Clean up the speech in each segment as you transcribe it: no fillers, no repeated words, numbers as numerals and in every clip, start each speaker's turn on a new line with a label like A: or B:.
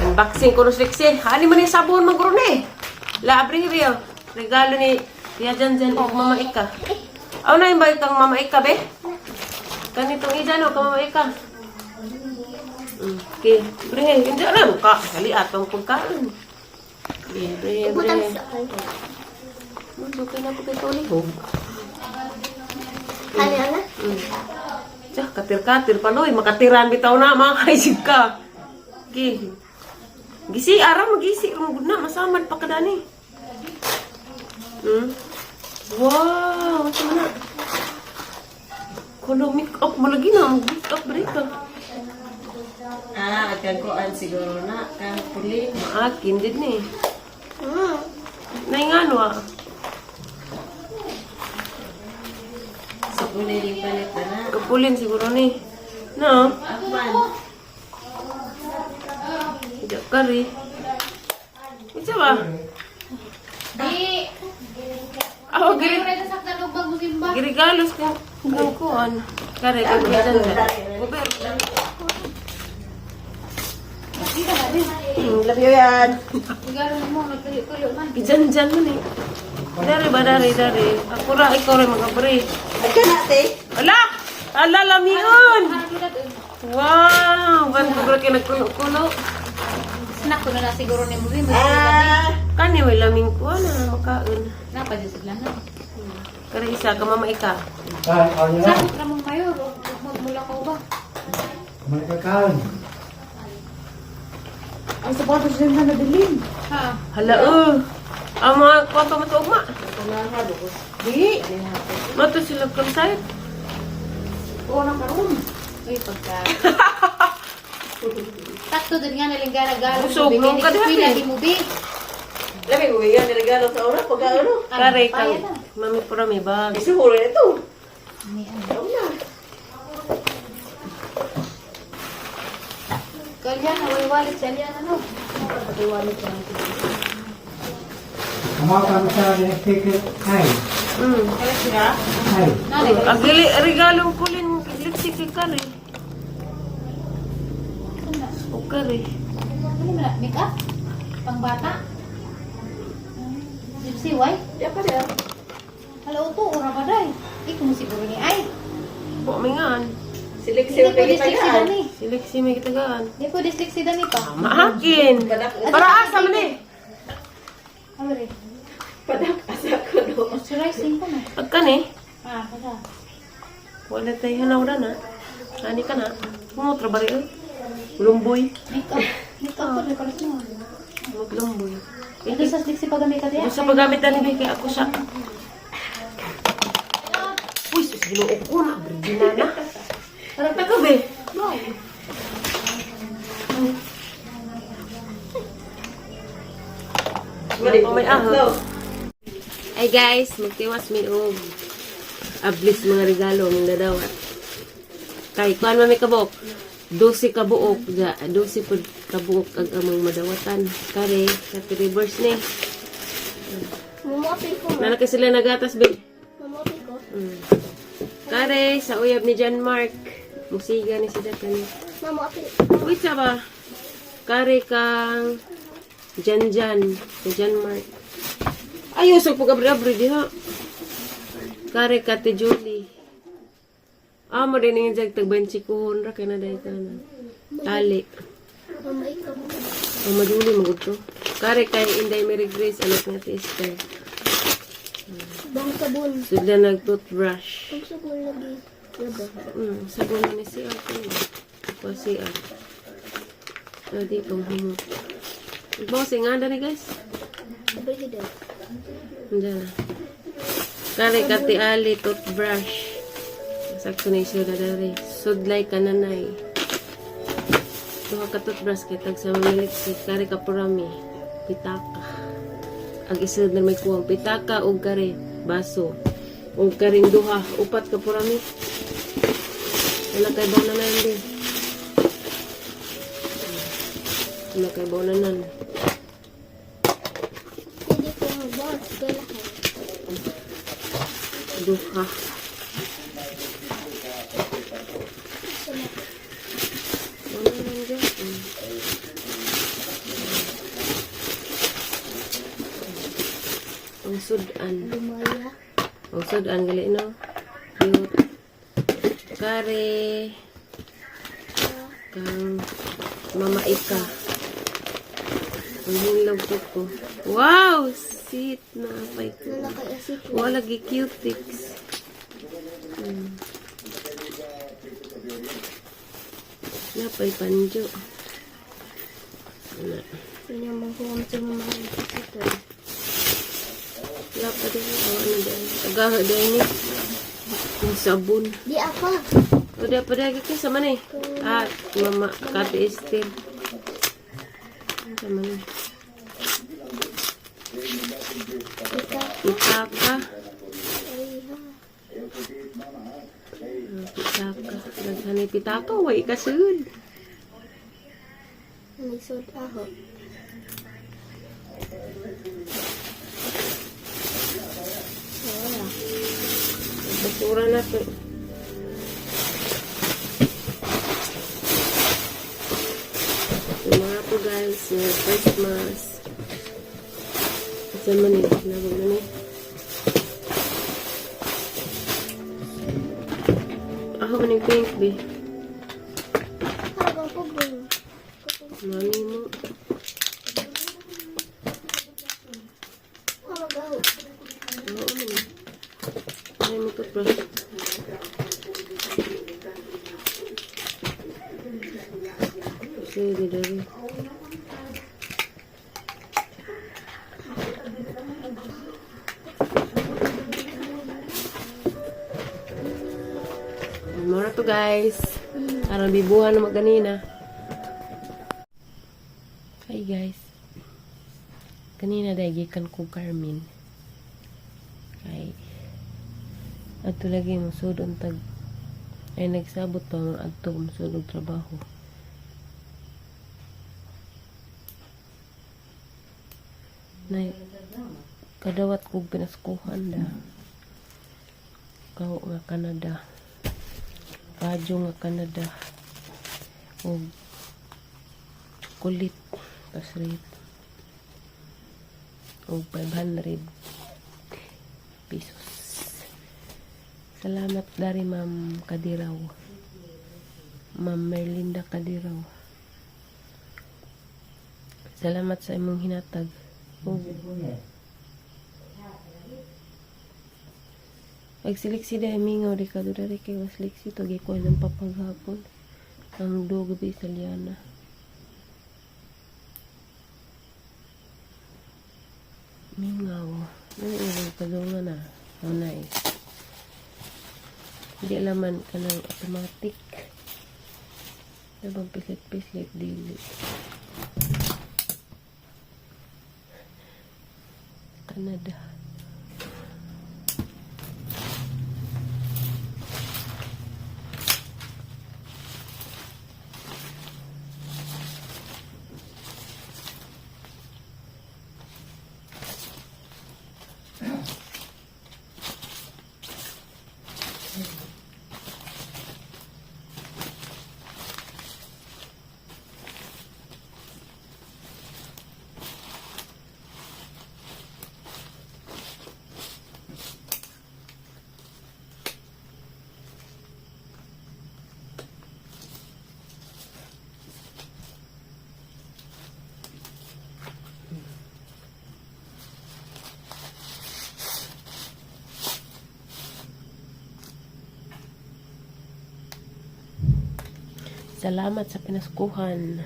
A: Unboxing ko no Lexi. Ani man yung sabon maguro ni. La abri riyo. Regalo ni Tia Janjan og Mama Ika. Aw na yung ba kang Mama Ika be? Kanitong ija no kang Mama Ika. Okay, bre, hindi alam ka. Kali atong pagkain. Okay, bre, bre.
B: Butang sa ay.
A: Masukay na po kay Tony.
B: Ano na?
A: Tiyak, katir-katir pa noy. Makatiran bitaw na, mga kaisip ka. Okay. Gisi, ara, magisi. Ang na, masamad pa ka dani. Wow, ito na. Kulo, make up mo lagi na. Mag-make up, break ka.
C: Ah, at kang kuan siguro na. Kang puli.
A: Maakin din eh. Naingano ah.
C: Sa puli rin palit na na.
A: Kapulin siguro ni. No?
C: Akman.
A: Diyak ka rin. Isa ba?
D: Di!
A: Ako,
D: Giri na sa saktan mo simba.
A: Girigalos ko kung kuan. Kare kag dyan Uber.
C: Love you yan.
D: Regalo mo, nagtuyo-tuyo man.
A: Diyan dyan man eh. Dari ba dari dari. Ako ra ikaw ra magabri.
C: At ka na, te.
A: Ala! Ala lamion.
D: Harap ulit, eh.
A: Wow, ban ko bro kay nagkulo-kulo.
D: Snack ko na na siguro ni Mubi.
C: Ah,
A: Kani may laming kuan na makaon.
D: Napa dyan sila na.
A: Kare isa ka mama ika.
E: Ay, ano na?
D: Sakot ra mong mayor. Magmula ko ba?
E: Kumain.
F: Ang sapatos din na nabilin.
D: Ha?
A: Hala oh. Ang mga kuan pa matuugma.
F: Di.
A: Mato sila campsite.
F: Oo na karon.
D: Uy, pagka. Sakto din nga nalinggara-galo.
A: Busog, nung kadami.
D: Pila di Mubi.
C: Labi ko yan, niregalo sa oras. Pagka ano.
A: Kare
D: Kaya
A: kang
D: na.
A: mami pura may bag.
C: Isuhuro na ito.
D: Ni ano.
C: Ano na.
D: Kalyana, way wallet sa Aliana, no? Way wallet sa
E: Kumaka mo sa electric. Ay, ay.
D: Nanay,
A: Agili regalong kulin lipstick kay kare. O kare.
D: ano man na? Make up? Pangbata? Sipsi, way?
C: Di pa siya.
D: Hala, uto, ora ba day? Ikaw mo siguro ni ay.
A: Po mingan.
C: Sileksi
D: Hindi
C: yung
D: pwede sliksi
C: pagitagaan.
D: dani.
A: Sileksi may kitagaan.
D: Hindi pwede sliksi dani pa.
A: Maakin. Para asa man eh.
D: Ano rin?
C: Padak asa ko no.
D: Moisturizing pa na.
A: Pagkan eh.
D: Ah, kasi.
A: Wala tayo hanaw na. Ani ka na. Kumutra ba rin eh? Lumboy.
D: Make up. Make up ko rin pala mo.
A: Maglumboy.
D: Ito sa sliksi pag gamit ka diya.
A: Gusto paggamit na ni Becky ako siya. Uy, sus, ginoo ko na. Brigina na. Taka be.
C: Mali
A: Oh, may ahon. Ay guys, magtiwas mi og ablis mga regalo mong dadawat. Kay kuan man mi kabok. 12 ka buok ga, 12 pud ka buok ang among madawatan. Kare, happy reverse ni.
B: Mumopin ko.
A: Nalaki sila nagatas be.
B: Mumopin ko.
A: Kare, sa uyab ni John Mark. Musiga ni si Japan.
B: Mamopin.
A: Wait sa ba? Kare kang Jan Jan, si John Mark. Ay, usog po abri-abri diha. Kare ka ti Julie. Ah, mo din yung jag tagbansi kuhon ra kay na dahil ka na. Tali.
B: Mama ikaw.
A: Mama Julie magud to. Kare kay Inday Mary Grace anak ni Ate Esther.
B: Bang sabon.
A: Sila nag toothbrush.
B: Bang sabon lagi. Laba.
A: Sabon na ni CR ko. Ako CR. Ah, di ko mahimot. Bossing nga ni guys.
B: Sabay daw.
A: Diyan na. Kare kati Ali toothbrush. Sakto na isyo na dari. Sudlay ka nanay. Duha ka toothbrush kay tag sa mga Kare ka purami. Pitaka. Ang isod na may kuwang pitaka og kare baso. Og karing duha. Upat ka purami. Wala kay bawnanan din. Wala kay bawnanan.
B: Hindi ko mag-boss. Kaya lahat.
A: Duha. Bawnanan dyan. Sudan.
B: Lumaya.
A: O sudan gali no. Cute. Kare. Kang Mama Ika. Ang hinlog ko ko. Wow! Sit na apay ko.
B: Nala kay asik.
A: Wala lagi cutix. Napay panjo. Wala.
B: Pinamangkuha mo sa mga ito.
A: Wala pa din. Oh, ano din. Agaho din ni. Yung sabon.
B: Di apa.
A: O di pa din. Kisa man eh. Ah, mama. Kati Esther. Ano sa man eh.
B: Ika.
A: Itaka.
B: Ay ha.
A: Ah, pitaka. Daghan ay pitaka. Way kasud.
B: Nisod aho. Wala.
A: Basura na to. Yung mga po guys, Merry Christmas. Saan man eh? Nabog na ni. Ako man yung pink, be.
B: Haragang pugong.
A: Mami mo.
B: Haragang.
A: Oo man eh. Ay mo toothbrush. Sige, dari. Mura to guys. Aron bibuhan na ganina. Hi guys. Kanina dahil gikan ko Carmen. Kay adto lagi mo sudon tag ay nagsabot pa mga adto mo og trabaho. Nay kadawat kog pinaskuhan da. Kaw nga Canada. Radyo nga Canada. Og chocolate tas rate. Og 500 pesos. Salamat dari Ma'am Kadiraw. Ma'am Merlinda Kadiraw. Salamat sa imong hinatag. Og Pagsiliksi dahil mingaw di ka dari kay wasliksi to gikuha ng papaghapon. Ang do gabi sa liana. Mingaw. Ano yung padungan na? Oh, nice. Hindi laman ka ng automatic. Ano bang pislit-pislit? Dili. Canada. Salamat sa pinaskuhan.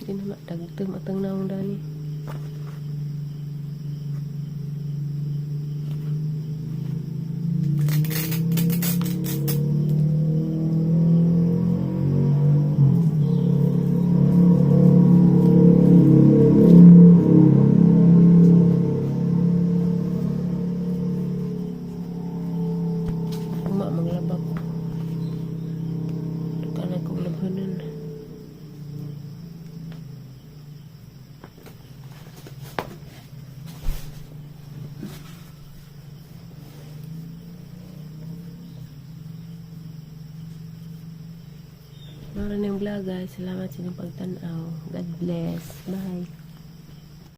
A: Hindi na madagtag matang naong dani. Uma maglaba ko. Dukanan kong labhanan. Mao na yung vlog, guys. Salamat sa inyong pagtanaw. God bless. Bye.